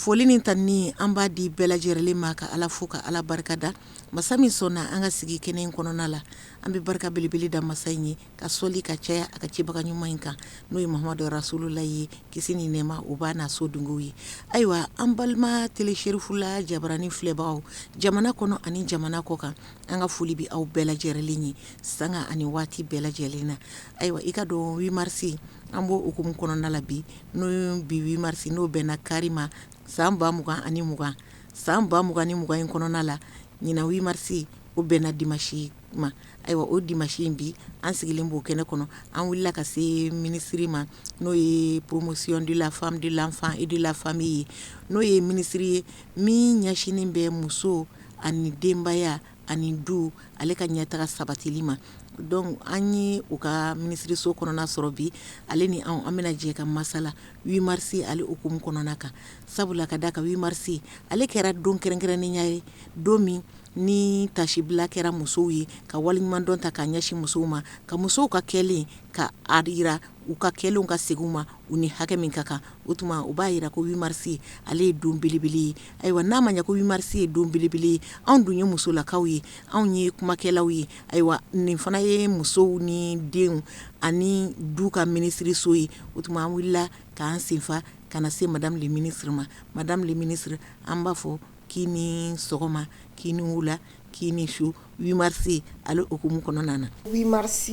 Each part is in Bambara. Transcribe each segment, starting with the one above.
Foli ni tanuni an b'a di bɛɛ lajɛlen ma, ka Ala fo ka Ala barikada. Masa min sɔnna an ka sigi kɛnɛ in kɔnɔna la, an bɛ barika belebele da masa in ye, ka sɔli ka caya a ka cibaga ɲuman in kan, n'o ye Muhamadu Rasululahi ye, kisi ni nɛɛma o b'a n'a so dungew ye. Ayiwa, an balima Télé Cherifula jabarani filɛbagaw, jamana kɔnɔ ani jamana kɔ kan, an ka foli bɛ aw bɛɛ lajɛlen ye sanga ani waati bɛɛ lajɛlen na. Ayiwa, i ka dɔn 8 mars, an b'o hukumu kɔnɔna la bi, n'o bi 8 mars, n'o bɛnna kari ma san 2020, san 2020 in kɔnɔna la, ɲinan 8 mars o bɛnna dimanche ma. Ayiwa, o dimanche in bi, an sigilen b'o kɛnɛ kɔnɔ, an wulila ka se minisiri ma, n'o ye promotion de la femme, de l'enfant et de la famille ye, n'o ye minisiri ye min ɲɛsinnen bɛ muso ani denbaya ani du, ale ka ɲɛtaga sabatili ma. Donc an ye u ka minisiriso kɔnɔna sɔrɔ bi, ale ni anw, an bɛna jɛ ka masala 8 mars ale hukumu kɔnɔna kan, sabula ka da kan 8 mars ale kɛra don kɛrɛnkɛrɛnnenya ye, don min ni tasibila kɛra musow ye, ka waleɲumandɔn ta k'a ɲɛsin musow ma, ka musow ka kɛlen ka a jira u ka kɛlenw ka segin u ma, u ni hakɛ min ka kan. O tuma o b'a jira ko 8 mars ale ye don belebele ye. Ayiwa, n'a ma ɲɛ ko 8 mars ye don belebele ye, anw dun ye musolakaw ye, anw ye kumakɛlaw ye. Ayiwa, nin fana ye musow ni denw ani du ka minisiriso ye. O tuma an wulila k'an senfa ka na se madame le ministre ma. Madame le ministre, an b'a fɔ k'i ni sɔgɔma, k'i ni wula, k'i ni su, 8 mars ale hukumu kɔnɔna na. 8 mars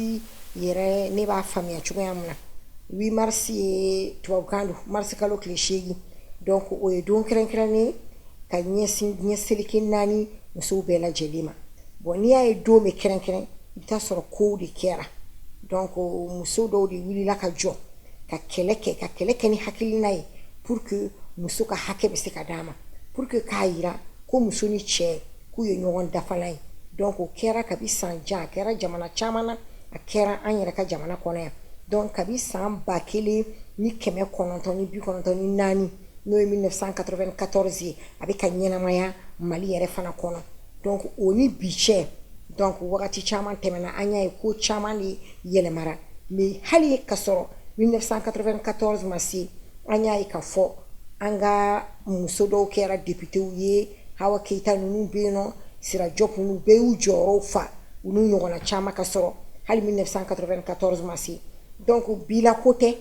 yɛrɛ, ne b'a faamuya cogoya min na, 8 mars ye tubabukan don, mars kalo tile 8. Donc o ye don kɛrɛnkɛrɛnnen ka ɲɛsin diɲɛ seleke naani musow bɛɛ lajɛlen ma. Bon, n'i y'a ye don bɛ kɛrɛnkɛrɛn, i bɛ taa sɔrɔ kow de kɛra. Donc muso dɔw de wulila ka jɔ ka kɛlɛ kɛ, ka kɛlɛ kɛ ni hakilina ye pour que muso ka hakɛ bɛ se ka d'a ma, pour que k'a yira ko muso ni cɛ k'u ye ɲɔgɔn dafalan ye. Donc o kɛra kabi san jan, a kɛra jamana caman na, a kɛra an yɛrɛ ka jamana kɔnɔ yan. Donc kabi san 1994, n'o ye 1994 ye, a bɛ ka ɲɛnamaya Mali yɛrɛ fana kɔnɔ. Donc o ni bi cɛ, donc wagati caman tɛmɛna, an y'a ye ko caman de yɛlɛmara. Mais hali ka sɔrɔ 1994 ma se, an y'a ye ka fɔ an ka muso dɔw kɛra députéw ye. Hawa Keyita ninnu bɛ yen nɔ, Sira Diop ninnu bɛɛ y'u jɔyɔrɔw fa, u n'u ɲɔgɔnna caman, ka sɔrɔ hali 1994 ma se. Donc bila ko tɛ,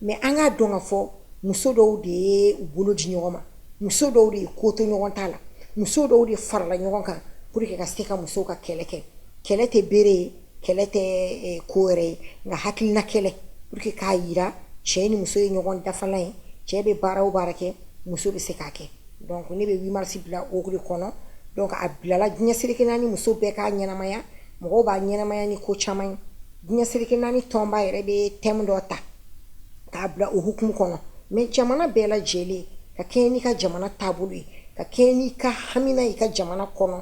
mais an k'a dɔn ka fɔ muso dɔw de ye u bolo di ɲɔgɔn ma, muso dɔw de ye ko to ɲɔgɔn ta la, muso dɔw de farala ɲɔgɔn kan pour que ka se ka musow ka kɛlɛ kɛ. Kɛlɛ tɛ bere ye, kɛlɛ tɛ ko wɛrɛ ye, nka hakilina kɛlɛ pour que k'a yira cɛ ni muso ye ɲɔgɔn dafalan ye. Cɛ bɛ baara o baara kɛ, muso bɛ se k'a kɛ. Donc ne bɛ 8 mars bila o de kɔnɔ. Donc a bilala diɲɛ seleke naani muso bɛɛ k'a ɲɛnamaya. Mɔgɔw b'a ɲɛnamaya ni ko caman ye. Diɲɛ seleke naani tɔnba yɛrɛ bɛ thème dɔ ta k'a bila o hukumu kɔnɔ. Mais jamana bɛɛ lajɛlen, ka kɛɲɛ n'i ka jamana taabolo ye, ka kɛɲɛ n'i ka hamina i ka jamana kɔnɔ,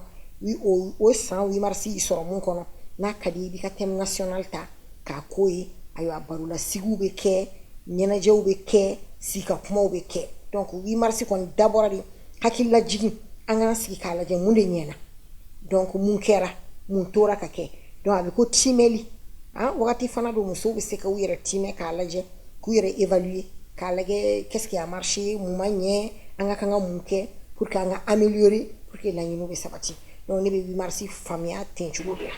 o san 8 mars y'i sɔrɔ mun kɔnɔ, n'a ka di i b'i ka thème national ta k'a k'o ye. Ayiwa, barolasigiw bɛ kɛ, ɲɛnajɛw bɛ kɛ, sigi kumaw bɛ kɛ. Donc 8 mars kɔni dabɔra de hakililajigin, an k'an sigi k'a lajɛ mun de ɲɛna, donc mun kɛra, mun tora ka kɛ. Donc a bɛ ko timɛli wagati fana don, musow bɛ se ka u yɛrɛ timɛ k'a lajɛ, k'u yɛrɛ évaluer, k'a lajɛ qu'est-ce qui a marché, mun ma ɲɛ, an ka kan ka mun kɛ pour que an ka améliorer, pour que laɲiniw bɛ sabati. Donc ne bɛ 8 mars faamuya ten cogo de la.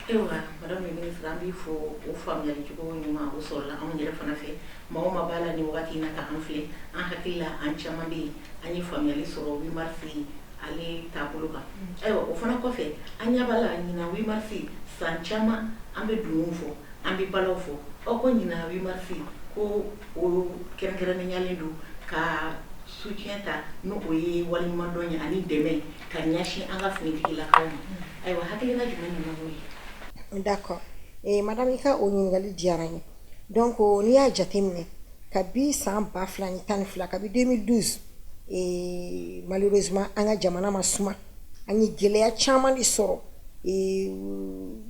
Ayiwa, madame le ministre, an b'i fo. O faamuyali cogo ɲuman, o sɔrɔla anw yɛrɛ fana fɛ. Maa o maa b'a la ni wagati in na ka an filɛ, an hakili la an caman bɛ yen, an ye faamuyali sɔrɔ 8 mars ale taabolo kan. Ayiwa, o fana kɔfɛ, an ɲɛ b'a la ɲinan 8 mars, san caman an bɛ dununw fɔ, an bɛ balaw fɔ. Aw ko ɲinan 8 mars ko o kɛrɛnkɛrɛnnenyalen don ka soutien ta, n'o o ye waleɲumandɔn ye ani dɛmɛ ka ɲɛsin an ka finitigilakaw ma. Ayiwa, hakilina jumɛn nana n'o ye? D'accord, madame, i ka o ɲininkali diyara n ye. Donc n'i y'a jateminɛ, kabi san 2012, kabi 2012, malheureusement an ka jamana ma suma, an ye gɛlɛya caman de sɔrɔ.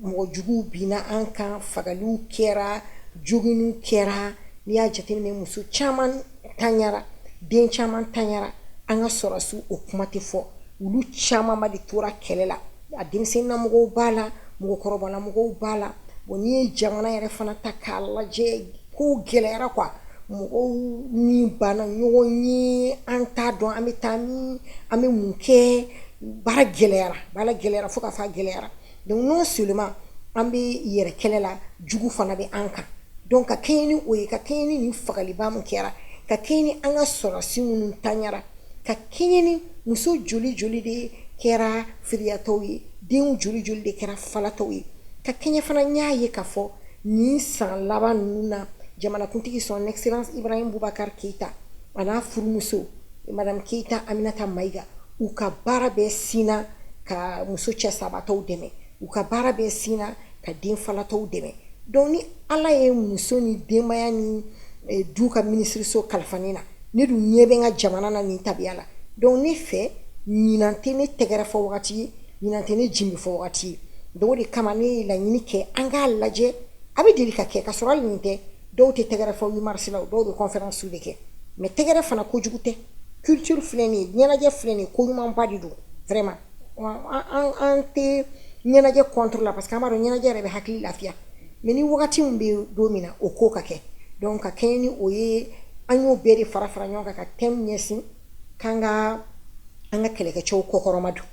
Mɔgɔ juguw binna an kan, fagaliw kɛra, joginiw kɛra. N'i y'a jateminɛ, muso caman tanyara, den caman tanyara. An ka sɔrɔsiw, o kuma tɛ fɔ, olu camanba de tora kɛlɛ la. A denmisɛnninamɔgɔw b'a la, mɔgɔkɔrɔbalamɔgɔw b'a la. Bon, n'i ye jamana yɛrɛ fana ta k'a lajɛ, kow gɛlɛyara quoi. Mɔgɔw ni banna ɲɔgɔn ye, an t'a dɔn an bɛ taa min, an bɛ mun kɛ. Baara gɛlɛyara, baara gɛlɛyara fo ka fɔ a gɛlɛyara. Donc non seulement an bɛ yɛrɛ kɛlɛ la, jugu fana bɛ an kan. Donc ka kɛɲɛ ni o ye, ka kɛɲɛ ni nin fagaliba min kɛra, ka kɛɲɛ ni an ka sɔrɔdasi minnu tanyara, ka kɛɲɛ ni muso joli joli de kɛra firiyatɔw ye, denw joli joli de kɛra falatɔw ye, ka kɛɲɛ fana n y'a ye k'a fɔ nin san laban ninnu na, jamanakuntigi Son Excellence Ibrahim Boubacar Keïta a n'a furumuso Madame Keïta Aminata Maïga, u ka baara bɛɛ sinna ka muso cɛ sabatɔw dɛmɛ, u ka baara bɛɛ sinna ka den falatɔw dɛmɛ. Donc ni Ala ye muso ni denbaya ni du ka minisiriso kalifa ne na, ne dun ɲɛ bɛ n ka jamana na nin tabiya la. Donc ne fɛ, ɲinan tɛ ne tɛgɛrɛ fɔ wagati ye, ɲinan tɛ ne jimi fɔ wagati ye. Donc o de kama ne ye laɲini kɛ an k'a lajɛ. A bɛ deli ka kɛ ka sɔrɔ hali nin tɛ, dɔw tɛ tɛgɛrɛ fɔ 8 mars la, dɔw bɛ conférence de kɛ, mais tɛgɛrɛ fana kojugu tɛ. Culture filɛ nin ye, ɲɛnajɛ filɛ nin ye, ko ɲumanba de don vraiment. An tɛ ɲɛnajɛ contre la, parce que an b'a dɔn ɲɛnajɛ yɛrɛ bɛ hakili lafiya, mais ni wagati min bɛ don min na, o ko ka kɛ. Donc ka kɛɲɛ ni o ye, an y'o bɛɛ de fara fara ɲɔgɔn kan ka thème ɲɛsin k'an ka an ka kɛlɛkɛcɛw kɔkɔrɔma don,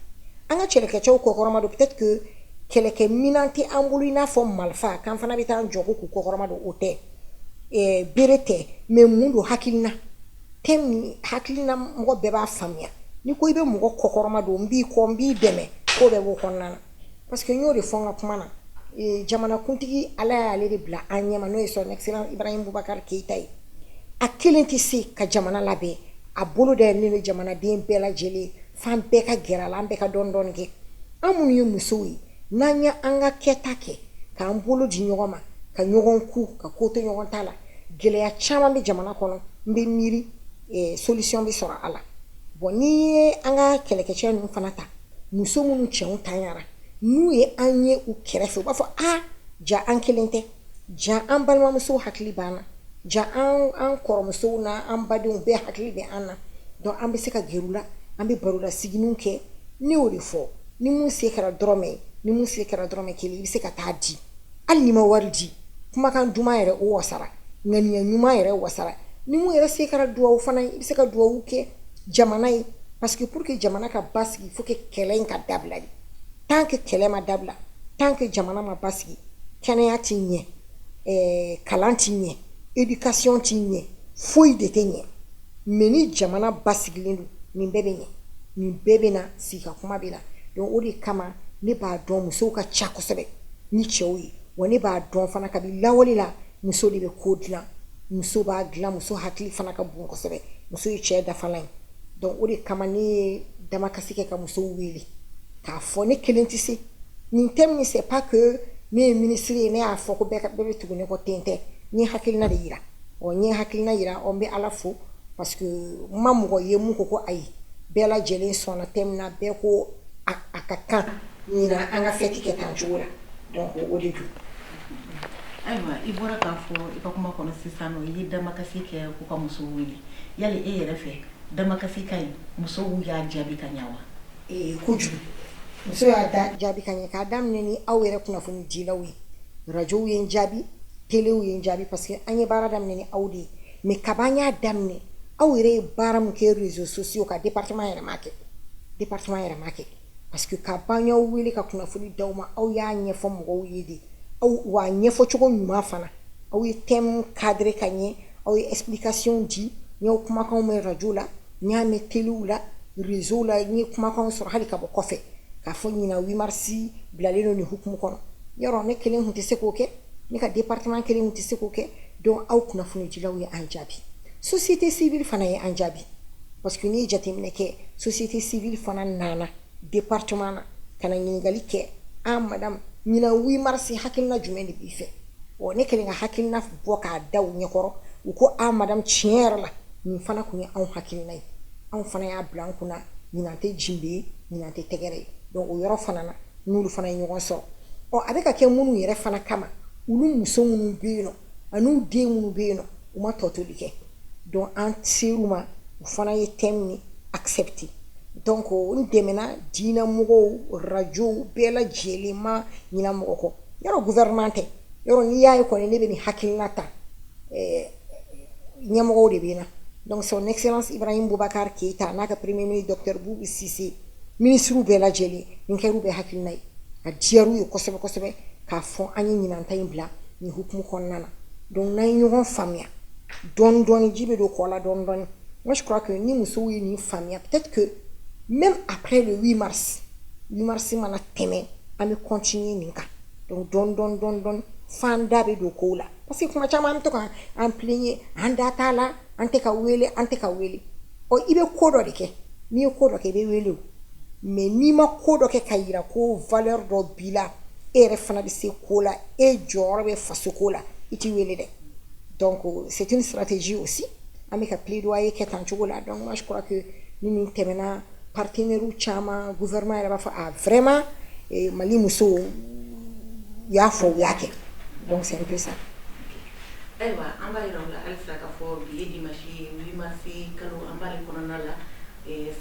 an ka kɛlɛkɛcɛw kɔkɔrɔma don. Peut-être que kɛlɛkɛminɛn tɛ an bolo i n'a fɔ marifa k'an fana bɛ taa an jɔ ko k'u kɔkɔrɔma don, o tɛ, bere tɛ, mais mun don? Hakilina. Thème ni hakilina, mɔgɔ bɛɛ b'a faamuya. N'i ko i bɛ mɔgɔ kɔkɔrɔma don, n b'i kɔ, n b'i dɛmɛ, ko bɛɛ b'o kɔnɔna na. Parce que n y'o de fɔ n ka kuma na, jamanakuntigi, Ala y'ale de bila an ɲɛma, n'o ye Son Excellence Ibrahim Boubacar Keïta ye. A kelen tɛ se ka jamana labɛn, a bolo dayɛlɛlen don jamanaden bɛɛ lajɛlen, f'an bɛɛ ka gɛrɛ a la, an bɛɛ ka dɔɔni dɔɔni kɛ. An minnu ye musow ye, n'an ye an ka kɛta kɛ k'an bolo di ɲɔgɔn ma, ka ɲɔgɔn ku, ka ko to ɲɔgɔn ta la, gɛlɛya caman bɛ jamana kɔnɔ, n bɛ miiri solution bɛ sɔrɔ a la. Bon, n'i ye an ka kɛlɛkɛcɛ ninnu fana ta, muso minnu cɛw tanyara, n'u ye an ye u kɛrɛfɛ, u b'a fɔ: a ja an kelen tɛ, ja an balimamusow hakili b'an na, ja an kɔrɔmusow n'an badenw bɛɛ hakili bɛ an na. Donc an bɛ se ka gɛrɛ u la, an bɛ barola siginiw kɛ. Ne y'o de fɔ, ni mun se kɛra dɔrɔmɛ ye, ni mun se kɛra dɔrɔmɛ kelen, i bɛ se ka taa di. Hali n'i ma wari di, kumakan duman yɛrɛ, o wasara, ŋaniya ɲuman yɛrɛ wasara. Ni mun yɛrɛ se kɛra duwawu fana ye, i bɛ se ka duwawu kɛ jamana ye. Parce que pour que jamana ka basigi, il faut que kɛlɛ in ka dabila de. Tant que kɛlɛ ma dabila, tant que jamana ma basigi, kɛnɛya ti ɲɛ, kalan ti ɲɛ, éducation ti ɲɛ, foyi de tɛ ɲɛ. Mais ni jamana basigilen don, nin bɛɛ bɛ ɲɛ, nin bɛɛ bɛ na, sigi ka kuma bɛ na. Donc o de kama ne b'a dɔn musow ka ca kosɛbɛ ni cɛw ye. Wa ne b'a dɔn fana, kabi lawale la, muso de bɛ ko dilan, muso b'a dilan, muso hakili fana ka bon kosɛbɛ, muso ye cɛ dafalan ye. Donc o de kama ne ye damakasi kɛ ka musow wele k'a fɔ ne kelen tɛ se nin thème nin. C'est pas que ne ye ministre ye, ne y'a fɔ ko bɛɛ bɛ tugu ne kɔ ten tɛ. N ye hakilina de yira. Ɔ, n ye hakilina yira. Ɔ, n bɛ Ala fo parce que n ma mɔgɔ ye mun ko ko ayi. Bɛɛ lajɛlen sɔnna thème na, bɛɛ ko a ka kan ɲinan an ka fête kɛ tan cogo la. Donc o de don. Ayiwa, i bɔra k'a fɔ i ka kuma kɔnɔ sisan nɔ, i ye damakasi kɛ ko ka musow wele. Yali e yɛrɛ fɛ, damakasi ka ɲi, musow y'a jaabi ka ɲa wa? Ee, kojugu. Muso y'a da jaabi ka ɲɛ, k'a daminɛ ni aw yɛrɛ kunnafoni dilaw ye. Rajow ye n jaabi, telew ye n jaabi, parce que an ye baara daminɛ ni aw de ye. Mais kaban y'a daminɛ, aw yɛrɛ ye baara min kɛ réseaux sociaux ka département yɛrɛ ma kɛ, département yɛrɛ ma kɛ, parce que ka ban y'aw wele ka kunnafoni d'aw ma, aw y'a ɲɛfɔ mɔgɔw ye de. Aw wa ɲɛfɔ cogo ɲuman fana, aw ye thème cadré ka ɲɛ, aw ye explication di. N y'aw kumakanw mɛn radio la, n y'a mɛn telew la, réseau la, n ye kumakanw sɔrɔ hali ka bɔ kɔfɛ k'a fɔ ɲinan 8 mars bilalen don nin hukumu kɔnɔ. Yɔrɔ ne kelen tun tɛ se k'o kɛ, ne ka département kelen tun tɛ se k'o kɛ. Donc aw kunnafonidilaw ye an jaabi, société civile fana ye an jaabi, parce que n'i ye jateminɛ kɛ, société civile fana nana département na ka na ɲininkali kɛ: an madame, ɲinan 8 mars hakilina jumɛn de b'i fɛ? Ɔ, ne kɛlen ka hakilina bɔ k'a da u ɲɛkɔrɔ, u ko: a madame, tiɲɛ yɛrɛ la, nin fana tun ye anw hakilina ye, anw fana y'a bila an kunna, ɲinan tɛ jinbe ye, ɲinan tɛ tɛgɛrɛ ye. Donc o yɔrɔ fana na, n'olu fana ye ɲɔgɔn sɔrɔ. Ɔ, a bɛ ka kɛ minnu yɛrɛ fana kama, olu muso minnu bɛ yen nɔ an'u den minnu bɛ yen nɔ, u ma tɔ toli kɛ. Donc an ser'u ma, u fana ye thème ni accepté. Donc n dɛmɛna diinɛ mɔgɔw, radio, bɛɛ lajɛlen ma ɲina mɔgɔ kɔ. Yɔrɔ gouvernement tɛ, yɔrɔ n'i y'a ye kɔni ne bɛ nin hakilina ta. Ɲɛmɔgɔw de bɛ na. Donc Son Excellence Ibrahim Boubacar Keïta n'a ka Premier ministre docteur Boubou Cissé, ministres bɛɛ lajɛlen, nin kɛr'u bɛɛ hakilina ye. A diyar'u ye kosɛbɛ kosɛbɛ k'a fɔ an ye ɲinan ta in bila nin hukumu kɔnɔna na. Donc n'an ye ɲɔgɔn faamuya dɔɔni dɔɔni, ji bɛ don kɔ la dɔɔni dɔɔni. Moi, je crois que ni musow ye nin faamuya, peut-être que même après le 8 mars, 8 mars mana tɛmɛ, an bɛ continuer nin kan. Donc dɔɔni dɔɔni dɔɔni dɔɔni, f'an da bɛ don kow la, parce que kuma caman an bɛ to ka an plaigner, an da t'a la, an tɛ ka wele, an tɛ ka wele. Ɔ, i bɛ ko dɔ de kɛ. N'i ye ko dɔ kɛ, i bɛ wele o. Mais n'i ma ko dɔ kɛ ka yira ko valeur dɔ b'i la, e yɛrɛ fana bɛ se ko la, e jɔyɔrɔ bɛ faso ko la, i t'i wele dɛ. Donc c'est une stratégie aussi, an bɛ ka plaidoyer kɛ tan cogo la. Donc moi, je crois que ni nin tɛmɛna, partenaires caman, gouvernement yɛrɛ b'a fɔ: ah, vraiment, Mali musow u y'a fɔ, u y'a kɛ. Donc c'est un peu ça. Ayiwa, an b'a yira u la halisa k'a fɔ bi ye dimanche ye, 8 mars kalo, an b'ale kɔnɔna la,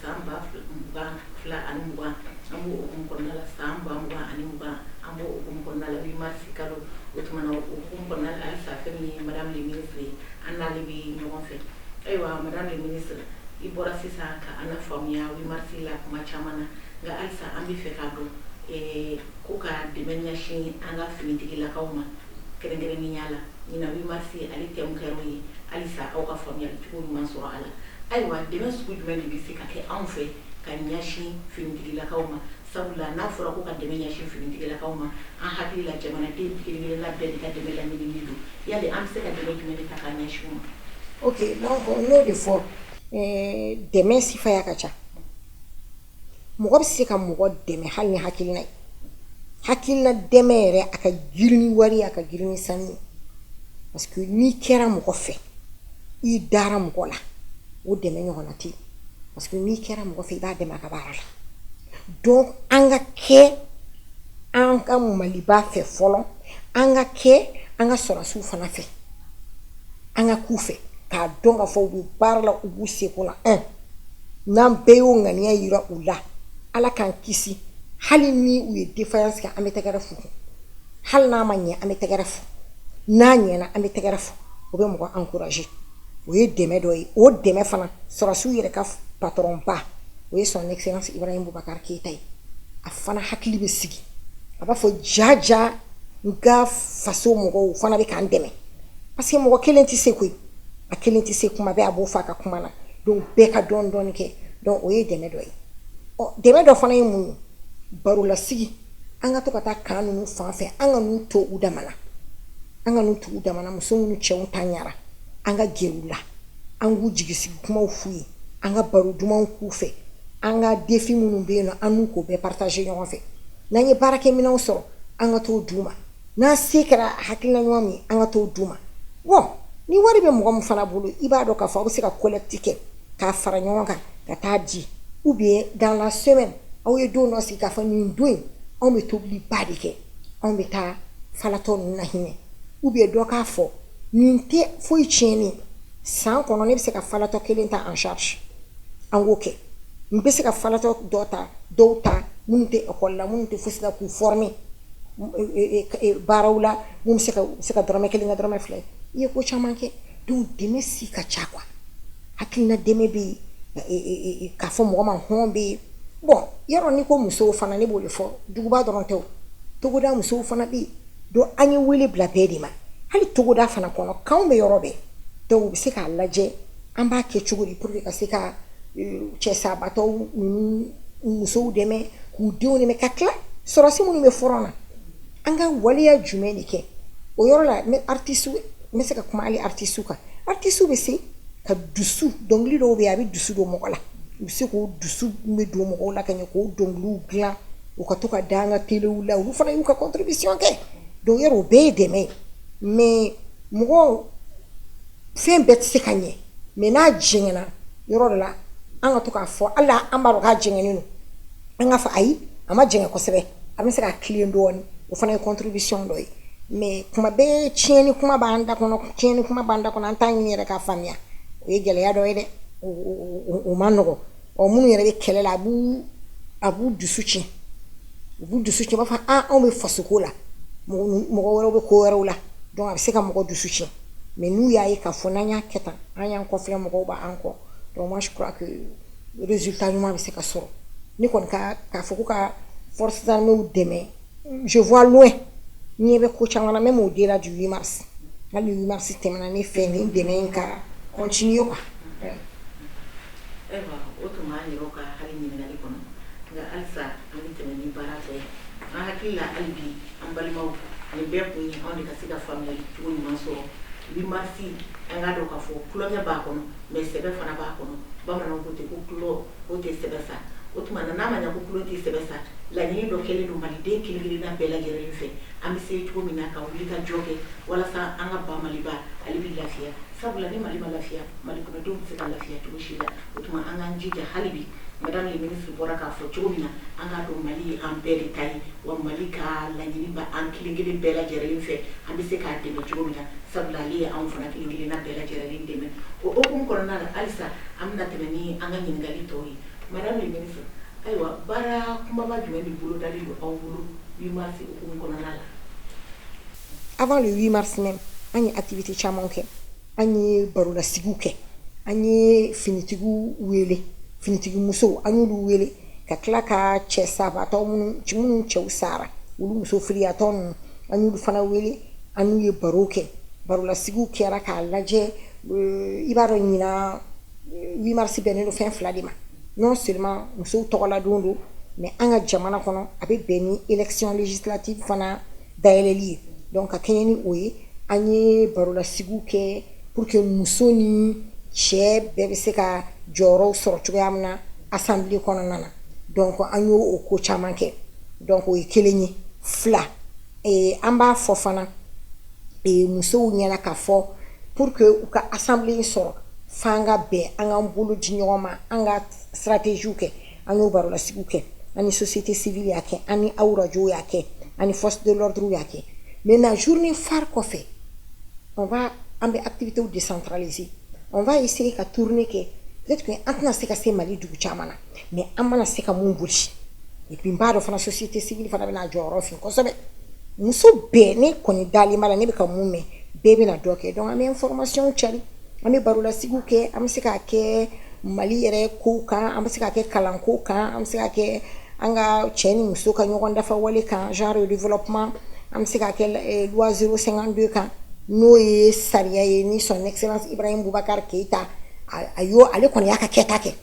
san 2020, an b'o hukumu kɔnɔna la, san 2020, an b'o hukumu kɔnɔna la, 8 mars kalo. O tuma na, o hukumu kɔnɔna la halisa, fɛn min ye madame le ministre ye, an n'ale bɛ ɲɔgɔn fɛ. Ayiwa, madame le ministre, i bɔra sisan ka an lafaamuya 8 mars la kuma caman na, nka halisa an bɛ fɛ k'a dɔn ko ka dɛmɛ ɲɛsin an ka finitigilakaw ma kɛrɛnkɛrɛnnenya la. Ɲinan 8 mars, ale thème kɛra o ye. Halisa aw ka faamuyali cogo ɲuman sɔrɔ a la. Ayiwa, dɛmɛ sugu jumɛn de bɛ se ka kɛ anw fɛ ka ɲɛsin finitigilakaw ma? Sabula n'a fɔra ko ka dɛmɛ ɲɛsin finitigilakaw ma, an hakili la jamanaden kelen kelenna bɛɛ de ka dɛmɛ laɲininen don. Yali an bɛ se ka dɛmɛ jumɛn de ta k'a ɲɛsin u ma? Ok, donc n y'o de fɔ, dɛmɛ sifaya ka ca. Mɔgɔ bɛ se ka mɔgɔ dɛmɛ hali ni hakilina ye. Hakilina dɛmɛ yɛrɛ, a ka girin ni wari ye, a ka girin ni sanu ye, parce que n'i kɛra mɔgɔ fɛ, i dara mɔgɔ la, o dɛmɛ ɲɔgɔnna tɛ yen, parce que n'i kɛra mɔgɔ fɛ, i b'a dɛmɛ a ka baara la. Donc an ka kɛ an ka Maliba fɛ fɔlɔ, an ka kɛ an ka sɔrɔdasiw fana fɛ, an ka k'u fɛ k'a dɔn k'a fɔ u bɛ baara la, u b'u seko la. Un, n'an bɛɛ y'o ŋaniya yira u la, Ala k'an kisi, hali ni u ye défaillance kɛ, an bɛ tɛgɛrɛ f'u kun. Hali n'a ma ɲɛ, an bɛ tɛgɛrɛ fɔ. N'a ɲɛna, an bɛ tɛgɛrɛ fɔ. O bɛ mɔgɔ encourager. O ye dɛmɛ dɔ ye. O dɛmɛ fana, sɔrɔdasiw yɛrɛ ka patron ba, o ye Son Excellence Ibrahim Boubacar Keïta ye. A fana hakili bɛ sigi, a b'a fɔ: ja ja, n ka faso mɔgɔw fana bɛ k'an dɛmɛ, parce que mɔgɔ kelen tɛ se koyi, a kelen tɛ se. Kuma bɛɛ a b'o fɔ a ka kuma na. Donc bɛɛ ka dɔɔni dɔɔni kɛ. Donc o ye dɛmɛ dɔ ye. Ɔ, dɛmɛ dɔ fana ye mun ye? Barolasigi. An ka to ka taa kan ninnu fan fɛ, an ka n'u to u dama na, an ka n'u to u dama na. Muso minnu cɛw ta ɲara, an ka gɛrɛ u la, an k'u jigisigi kumaw f'u ye, an ka baro dumanw k'u fɛ, an ka défi minnu bɛ yen nɔ, an n'u k'o bɛɛ partager ɲɔgɔn fɛ. N'an ye baarakɛminɛnw sɔrɔ, an ka t'o d'u ma. N'an se kɛra hakilina ɲuman min ye, an ka t'o d'u ma. Bon, ni wari bɛ mɔgɔ min fana bolo, i b'a dɔn k'a fɔ aw bɛ se ka collecte kɛ k'a fara ɲɔgɔn kan ka taa di, ou bien dans la semaine, aw ye don dɔ sigi k'a fɔ nin don in, anw bɛ tobiliba de kɛ, anw bɛ taa falatɔ ninnu na hinɛ, ou bien dɔ k'a fɔ nin tɛ foyi tiɲɛni, san kɔnɔ ne bɛ se ka falatɔ kelen ta en charge, an k'o kɛ. N bɛ se ka falatɔ dɔ ta, dɔw ta minnu tɛ ekɔli la, minnu tɛ fosi la, k'u former baaraw la, mun bɛ se ka dɔrɔmɛ kelen kɛ dɔrɔmɛ fila ye. I ye ko caman kɛ. Donc dɛmɛ si ka ca quoi. Hakilina dɛmɛ bɛ yen, k'a fɔ mɔgɔ ma hɔn bɛ yen. Bon, yɔrɔ n'i ko musow fana, ne b'o de fɔ, duguba dɔrɔn tɛ o, togoda musow fana bɛ yen. Donc an ye wele bila bɛɛ de ma, hali togoda fana kɔnɔ, k'anw bɛ yɔrɔ bɛɛ. Donc u bɛ se k'a lajɛ an b'a kɛ cogo di pour que ka se ka cɛsabatɔw ninnu musow dɛmɛ, k'u denw dɛmɛ, ka tila sɔrɔdasi minnu bɛ front na, an ka waleya jumɛn de kɛ o yɔrɔ la? N bɛ artiste, n bɛ se ka kuma hali artiste kan. Artiste bɛ se ka dusu, dɔnkili dɔw bɛ yen, a bɛ dusu don mɔgɔ la. U bɛ se k'o dusu bɛ don mɔgɔw la ka ɲɛ, k'o dɔnkiliw dilan, u ka to ka da an ka telew la. Olu fana y'u ka contribution kɛ. Donc yɔrɔ o bɛɛ ye dɛmɛ ye. Mais mɔgɔ fɛn bɛɛ tɛ se ka ɲɛ, mais n'a jɛngɛnna yɔrɔ dɔ la, an ka to k'a fɔ, hali an b'a dɔn k'a jɛngɛnnen don, an k'a fɔ ayi, a ma jɛngɛ kosɛbɛ, an bɛ se ka tilen dɔɔnin. O fana ye contribution dɔ ye. Mais kuma bɛɛ tiɲɛni kuma b'an da kɔnɔ, tiɲɛni kuma b'an da kɔnɔ, an t'a ɲini yɛrɛ k'a faamuya. O ye gɛlɛya dɔ ye dɛ, o ma nɔgɔn. Ɔ, minnu yɛrɛ bɛ kɛlɛ la, a b'u dusu tiɲɛ, u b'u dusu tiɲɛ. U b'a fɔ: ah, anw bɛ fasoko la, mɔgɔ wɛrɛw bɛ ko wɛrɛw la. Donc a bɛ se ka mɔgɔ dusu tiɲɛ. Mais n'u y'a ye k'a fɔ n'an y'a kɛ tan, an y'an kɔfilɛ, mɔgɔw b'an kɔ. Donc moi, je crois que résultat ɲuman bɛ se ka sɔrɔ. Ne kɔni ka k'a fɔ ko ka forces armées dɛmɛ, je vois loin, ɲɛ bɛ ko caman na, même au-delà du 8 mars. Hali ni 8 mars tɛmɛna, ne fɛ nin dɛmɛ in ka continuer, quoi. Ayiwa, o tun b'an yɛrɛw ka hali ɲininkali kɔnɔ, nka halisa an bɛ tɛmɛ ni baara tɔ ye. An hakili la, hali bi an balimaw, nin bɛɛ kun ye anw de ka se ka faamuyali cogo ɲuman sɔrɔ 8 mars. An k'a dɔn k'a fɔ tulonkɛ b'a kɔnɔ, mais sɛbɛ fana b'a kɔnɔ. Bamananw ko ten ko tulon o tɛ sɛbɛ sa. O tuma na, n'a ma ɲɛ ko tulon tɛ sɛbɛ sa, laɲini dɔ kɛlen don maliden kelen kelenna bɛɛ lajɛlen fɛ, an bɛ se cogo min na ka wuli ka jɔ kɛ walasa an ka ba Maliba ale bɛ lafiya. Sabula ni Mali ma lafiya, Mali kɔnɔdenw tɛ se ka lafiya cogo si la. O tuma an k'an jija hali bi. Madame le ministre bɔra k'a fɔ cogo min na, an k'a dɔn Mali ye an bɛɛ de ta ye, wa Mali ka laɲini bɛ an kelen kelen bɛɛ lajɛlen fɛ, an bɛ se k'a dɛmɛ cogo min na, sabula ale ye anw fana kelen kelenna bɛɛ lajɛlen dɛmɛ. O hukumu kɔnɔna la, halisa an bɛna tɛmɛ ni an ka ɲininkali tɔw ye. Madame le ministre, ayiwa, baara kumaba jumɛn de bolodalen don aw bolo 8 mars hukumu kɔnɔna la? Avant le 8 mars même, an ye activité caman kɛ. An ye barolasigiw kɛ, an ye finitigiw wele, finitigi musow, an y'olu wele, ka tila ka cɛ sabatɔ minnu cɛw sara, olu muso filiyatɔ ninnu, an y'olu fana wele, an n'u ye baro kɛ. Barolasigiw kɛra k'a lajɛ. I b'a dɔn, ɲinan 8 mars bɛnnen don fɛn fila de ma. Non seulement musow tɔgɔla don don, mais an ka jamana kɔnɔ, a bɛ bɛn ni élection législative fana dayɛlɛli ye. Donc ka kɛɲɛ ni o ye, an ye barolasigiw kɛ pour que muso ni cɛ bɛɛ bɛ se ka jɔyɔrɔw sɔrɔ cogoya min na assemblée kɔnɔna na. Donc an y'o o ko caman kɛ. Donc o ye kelen ye. Fila, an b'a fɔ fana musow ɲɛna k'a fɔ pour que u ka assemblée sɔrɔ, f'an ka bɛn, an k'an bolo di ɲɔgɔn ma, an ka stratégie kɛ. An y'o barolasigiw kɛ, an ni société civile y'a kɛ, an ni aw radio y'a kɛ, an ni force de l'ordre y'a kɛ. Maintenant, journée phare kɔfɛ, on va an bɛ activités décentraliser. On va essayer ka tournée kɛ. Peut-être que an tɛna se ka se Mali dugu caman na, mais an mana se ka mun boli. Et puis n b'a dɔn fana, société civile fana bɛna jɔyɔrɔ fin kosɛbɛ. Muso bɛɛ, ne kɔni dalen b'a la, ne bɛ ka mun mɛn, bɛɛ bɛna dɔ kɛ. Donc an bɛ information cari, an bɛ barolasigiw kɛ. An bɛ se k'a kɛ Mali yɛrɛ kow kan, an bɛ se k'a kɛ kalanko kan, an bɛ se k'a kɛ an ka cɛ ni muso ka ɲɔgɔn dafa wale kan, genre développement, an bɛ se k'a kɛ loi 052 kan, n'o ye sariya ye ni Son Excellence Ibrahim Boubacar Keïta a y'o, ale kɔni y'a ka kɛta kɛ,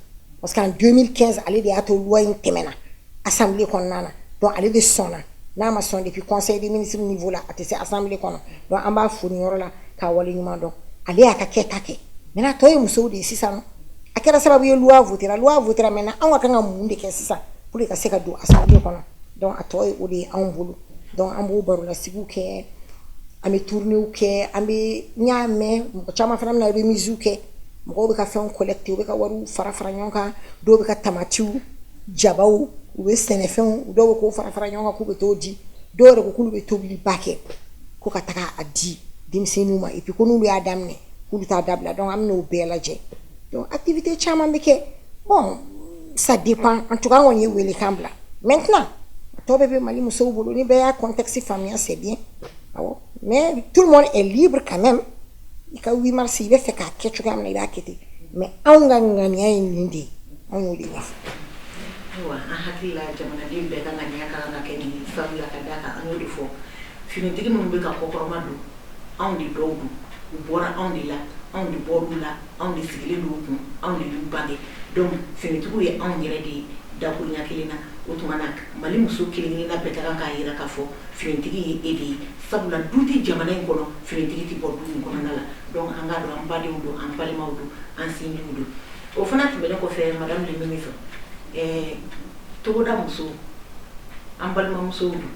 parce qu'en 2015, ale de y'a to loi in tɛmɛna assemblée kɔnɔna na. Donc ale de sɔnna. N'a ma sɔn depuis conseil des ministres niveau la, a tɛ se assemblée kɔnɔ. Donc an b'a fo nin yɔrɔ la k'a waleɲuman dɔn. Ale y'a ka kɛta kɛ. Maintenant, tɔ ye musow de ye sisan nɔ. A kɛra sababu ye, loi votera, loi votera. Maintenant, anw ka kan ka mun de kɛ sisan pour que ka se ka don assemblée kɔnɔ? Donc a tɔ ye o de ye anw bolo. Donc an b'o barolasigiw kɛ, an bɛ tournées kɛ, an bɛ n y'a mɛn mɔgɔ caman fana bɛna remise kɛ. Mɔgɔw bɛ ka fɛnw collecter, u bɛ ka wariw fara fara ɲɔgɔn kan. Dɔw bɛ ka tamatiw, jabaw, u bɛ sɛnɛfɛnw, dɔw bɛ k'o fara fara ɲɔgɔn kan k'u bɛ t'o di. Dɔw yɛrɛ ko k'olu bɛ tobiliba kɛ ko ka taga a di denmisɛnninw ma. Et puis ko n'olu y'a daminɛ, k'olu t'a dabila. Donc an bɛn'o bɛɛ lajɛ. Donc activité caman bɛ kɛ. Bon, ça dépend. En tout cas, an kɔni ye welekan bila. Maintenant, a tɔ bɛɛ bɛ Mali musow bolo. Ni bɛɛ y'a contexte faamuya, c'est bien. Awɔ, mais tout le monde est libre quand même. I ka 8 mars, i bɛ fɛ k'a kɛ cogoya min na, i b'a kɛ ten. Mais anw ka ŋaniya ye nin de ye, anw y'o de ɲɛfɔ. Ayiwa, an hakili la, jamanaden bɛɛ ka ŋaniya ka kan ka kɛ nin ye, sabula ka d'a kan, an y'o de fɔ, finitigi minnu bɛ ka kɔkɔrɔma don, anw de dɔw don, u bɔra anw de la, anw de bɔr'u la, anw de sigilen don u kun, anw de y'u bange. Donc finitigiw ye anw yɛrɛ de ye dakuruɲa kelen na. O tuma na, Mali muso kelen kelenna bɛɛ ka kan k'a jira k'a fɔ finitigi ye e de ye, sabula du tɛ jamana in kɔnɔ, finitigi tɛ bɔ du in kɔnɔna la. Donc an k'a dɔn an badenw don, an balimaw don, an sinjiw don. O fana tɛmɛnen kɔfɛ, madame le ministre, togoda musow, an balimamusow don,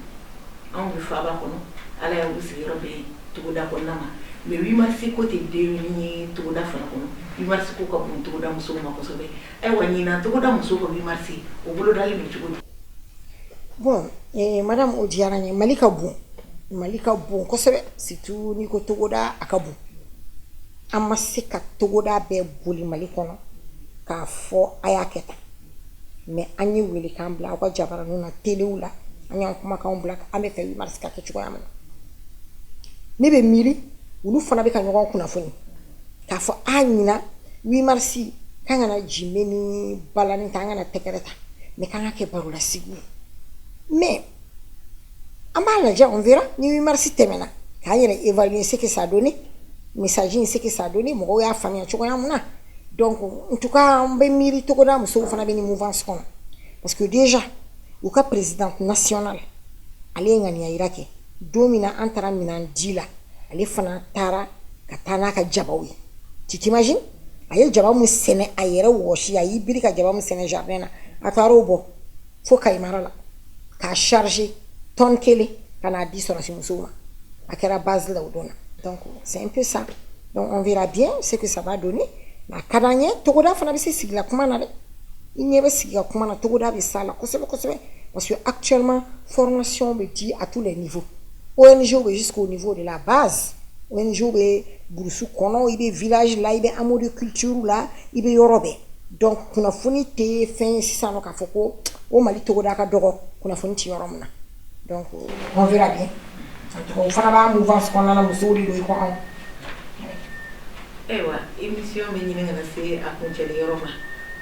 anw bɛ faaba kɔnɔ, Ala y'u sigiyɔrɔ bɛn togoda kɔnɔna ma. Mais 8 mars ko tɛ den ye togoda fana kɔnɔ. 8 mars ko ka bon togoda musow ma kosɛbɛ. Ayiwa, ɲinan togoda musow ka 8 mars, o bolodalen don cogo di? Bon, madame, o diyara n ye. Mali ka bon, Mali ka bon kosɛbɛ, surtout n'i ko togoda, a ka bon. An ma se ka togoda bɛɛ boli Mali kɔnɔ k'a fɔ a y'a kɛ tan, mais an ye welekan bila aw ka jabaraninw na, telew la, an y'an kumakanw bila, an bɛ fɛ 8 mars ka kɛ cogoya min na. Ne bɛ miiri Olu fana bɛ ka ɲɔgɔn kunnafoni k'a fɔ a ɲina 8 mars k'an kana jime ni balani ta, an kana tɛgɛrɛ ta, mais k'an ka kɛ barolasigi ye. Mais an b'a lajɛ, on verra. Ni 8 mars tɛmɛna, k'an yɛrɛ évaluer ce que ça a donné, message in, ce que ça a donné, mɔgɔw y'a faamuya cogoya mun na. Donc en tout cas, an bɛ miiri togoda musow fana bɛ nin mouvance kɔnɔ, parce que déjà u ka présidente nationale, ale ye ŋaniya yira kɛ. Don min na an taara minan di la, ale fana taara ka taa n'a ka jabaw ye. Tu t'imagines, a ye jaba min sɛnɛ a yɛrɛ wɔsi, a y'i biri ka jaba min sɛnɛ jardin na, a taara o bɔ fo Kayi mara la k'a charger tonne 1 ka n'a di sɔrɔsi musow ma. A kɛra base la o don na. Donc c'est un peu ça. Donc on verra bien ce que ça va donner. Mais a ka d'an ye, togoda fana bɛ se sigila kuma na dɛ. I ɲɛ bɛ sigi ka kuma na, togoda bɛ s'a la kosɛbɛ kosɛbɛ, parce que actuellement formation bɛ di à tous les niveaux. ONG bɛ jusqu'au niveau de la base. ONG bɛ brousse kɔnɔ, i bɛ village la, i bɛ hameau de culture la, i bɛ yɔrɔ bɛɛ. Donc kunnafoni tɛ fɛn ye sisan nɔ k'a fɔ ko o Mali togoda ka dɔgɔ, kunnafoni tɛ yɔrɔ min na. Donc on verra bien. En tout cas, o fana b'a mouvance kɔnɔna na, musow de don i ko anw. Ayiwa, émission bɛ ɲini ka na se a kuncɛli yɔrɔ ma.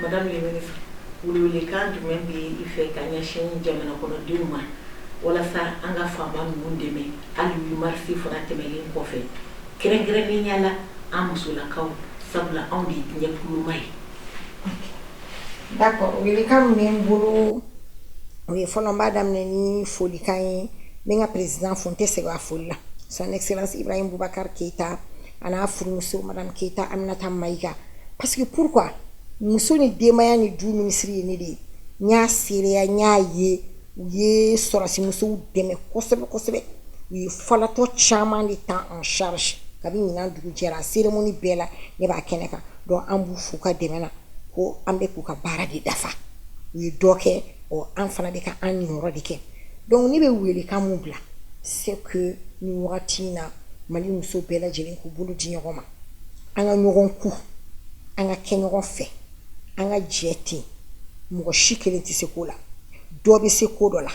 Madame le ministre, welewelekan jumɛn bɛ i fɛ ka ɲɛsin jamana kɔnɔdenw ma walasa an ka faama ninnu dɛmɛ hali 8 mars fana tɛmɛnen kɔfɛ, kɛrɛnkɛrɛnnenya la an musolakaw, sabula anw de ye diɲɛ kuloma ye? D'accord, welekan min bɛ n bolo, o ye fɔlɔ, n b'a daminɛ ni folikan ye. N bɛ n ka président fo, n tɛ sɛgɛn a foli la, Son Excellence Ibrahim Boubacar Keïta, a n'a furumuso Madame Keïta Aminata Maïga. Parce que pourquoi? Muso ni denbaya ni du ministre ye ne de ye. N y'a seereya, n y'a ye, u ye sɔrɔsi musow dɛmɛ kosɛbɛ kosɛbɛ. U ye falatɔ caman de ta en charge kabi ɲinan dugu jɛra. A cérémonie bɛɛ la, ne b'a kɛnɛ kan. Donc an b'u fo ka dɛmɛ na, ko an bɛ k'u ka baara de dafa. U ye dɔ kɛ, ɔ an fana bɛ ka an niyɔrɔ de kɛ. Donc ne bɛ welekan mun bila, c'est que nin wagati in na, Mali muso bɛɛ lajɛlen k'u bolo di ɲɔgɔn ma, an ka ɲɔgɔn ku, an ka kɛ ɲɔgɔn fɛ, an ka jɛ ten. Mɔgɔ si kelen tɛ se ko la. Dɔ bɛ se ko dɔ la,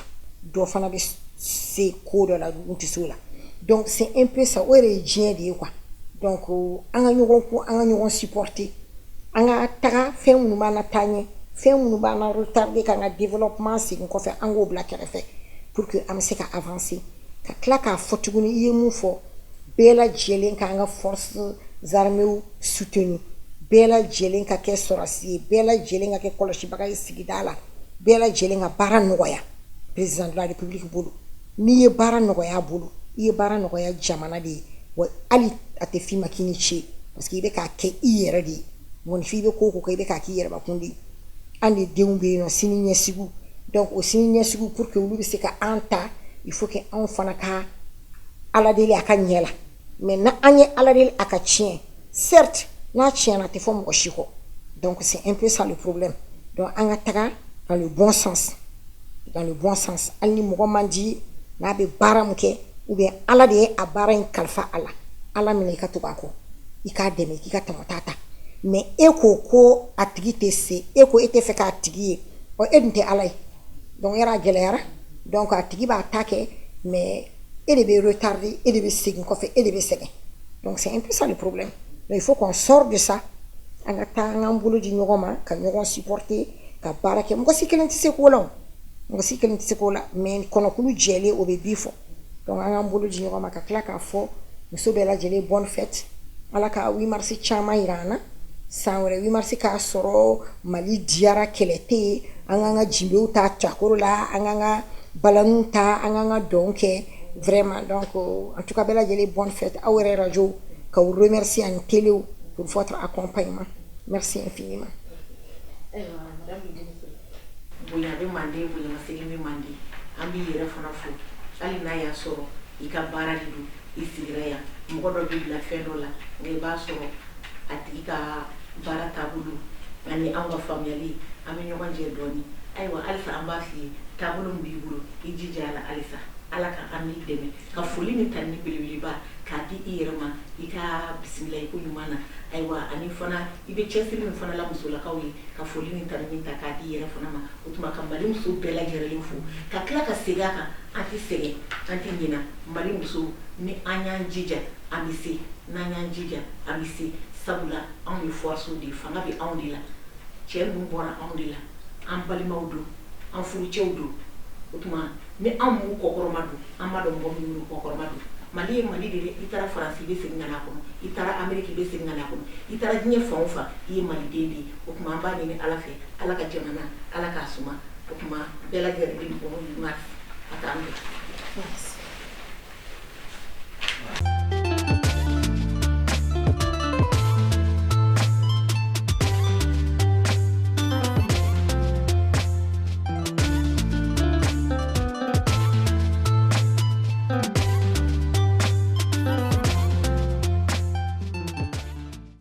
dɔ fana bɛ se ko dɔ la, n tɛ se o la. Donc c'est un peu ça. O yɛrɛ ye diɲɛ de ye quoi. Donc an ka ɲɔgɔn ku, an ka ɲɔgɔn supporter, an ka taga fɛn minnu b'an na taa ɲɛ, fɛn minnu b'an na retarder, k'an ka développement segin kɔfɛ, an k'o bila kɛrɛfɛ pour que an bɛ se ka avancer. Ka tila k'a fɔ tuguni, i ye mun fɔ, bɛɛ lajɛlen k'an ka forces armées soutenir, bɛɛ lajɛlen ka kɛ sɔrɔsi ye, bɛɛ lajɛlen ka kɛ kɔlɔsibaga ye sigida la, bɛɛ lajɛlen ka baara nɔgɔya président de la République bolo. N'i ye baara nɔgɔya a bolo, i ye baara nɔgɔya jamana de ye. Wa hali a tɛ f'i ma k'i ni ce, parce que i bɛ k'a kɛ i yɛrɛ de ye. Mɔgɔninfin, i bɛ ko o ko kɛ, i bɛ k'a k'i yɛrɛbakun de ye. An de denw bɛ yen nɔ, sini ɲɛsigiw. Donc o sini ɲɛsigiw, pour que olu bɛ se ka an ta, il faut que anw fana ka Ala deli a ka ɲɛ la. Mais na an ye Ala deli a ka tiɲɛ, certes, n'a tiɲɛna, a tɛ fɔ mɔgɔ si kɔ. Donc c'est un peu ça le problème. Donc an ka taga dans le bon sens, dans le bon sens. Hali ni mɔgɔ man di n'a bɛ baara min kɛ, ou bien Ala de ye a baara in kalifa a la, Ala minɛ i ka tugu a kɔ, i k'a dɛmɛ, k'i ka tɔmɔta ta. Mais e ko ko a tigi tɛ se, e ko e tɛ fɛ k'a tigi ye, ɔ e dun tɛ Ala ye. Donc yɔrɔ a gɛlɛyara. Donc a tigi b'a ta kɛ, mais e de bɛ retarder, e de bɛ segin kɔfɛ, e de bɛ sɛgɛn. Donc c'est un peu ça le problème. Donc il faut qu'on sorte de ça. An ka taa an k'an bolo di ɲɔgɔn ma, ka ɲɔgɔn supporter, ka baara kɛ. Mɔgɔ si kelen tɛ se ko la, o mɔgɔ si kelen tɛ se ko la, mais kɔnɔkulu jɛlen, o bɛ bi fɔ. Donc an k'an bolo di ɲɔgɔn ma. Ka tila k'a fɔ muso bɛɛ lajɛlen, bonne fête. Ala ka 8 mars caman yira an na. San wɛrɛ 8 mars k'a sɔrɔ Mali diyara, kɛlɛ tɛ yen. An k'an ka jenbew ta cakoro la, an k'an ka balaniw ta, an k'an ka dɔn kɛ vraiment. Donc en tout cas, bɛɛ lajɛlen, bonne fête. Aw yɛrɛ radio, k'aw remercier, ani téléw, pour votre accompagnement. Merci infiniment. Ayiwa, madame le ministre, bonya bɛ manden, bonyamasegin bɛ manden. An b'i yɛrɛ fana fo, hali n'a y'a sɔrɔ i ka baara de don, i sigira yan, mɔgɔ dɔ b'i bila fɛn dɔ la, nka i b'a sɔrɔ a tigi ka baara taabolo ani anw ka faamuyali, an bɛ ɲɔgɔn jɛ dɔɔni. Ayiwa, halisa an b'a f'i ye, taabolo min b'i bolo, i jija a la halisa. Ala ka an b'i dɛmɛ. Ka foli ni tanuni belebeleba k'a k'a di i yɛrɛ ma i ka bisimila i ko ɲuman na. Ayiwa, ani fana i bɛ cɛsiri min fana la musolakaw ye, ka foli ni tanuni ta k'a di i yɛrɛ fana ma. O tuma ka Mali muso bɛɛ lajɛlen fo, ka tila ka segin a kan, an tɛ sɛgɛn, an tɛ ɲina. Mali muso, ni an y'an jija, an bɛ se. N'an y'an jija, an bɛ se, sabula anw ye force de ye, fanga bɛ anw de la. Cɛ ninnu bɔra anw de la, an balimaw don, an furucɛw don. O tuma ni anw m'u kɔkɔrɔma don, an b'a dɔn mɔgɔ minnu b'u kɔkɔrɔma don. Mali ye Mali de ye. I taara Faransi, i bɛ segin ka na a kɔnɔ. I taara Ameriki, i bɛ segin ka na a kɔnɔ. I taara diɲɛ fan o fan, i ye maliden de ye. O tuma an b'a ɲini Ala fɛ, Ala ka jamana, Ala k'a suma. O tuma bɛɛ lajɛlen, bon 8 mars, a k'an bɛn.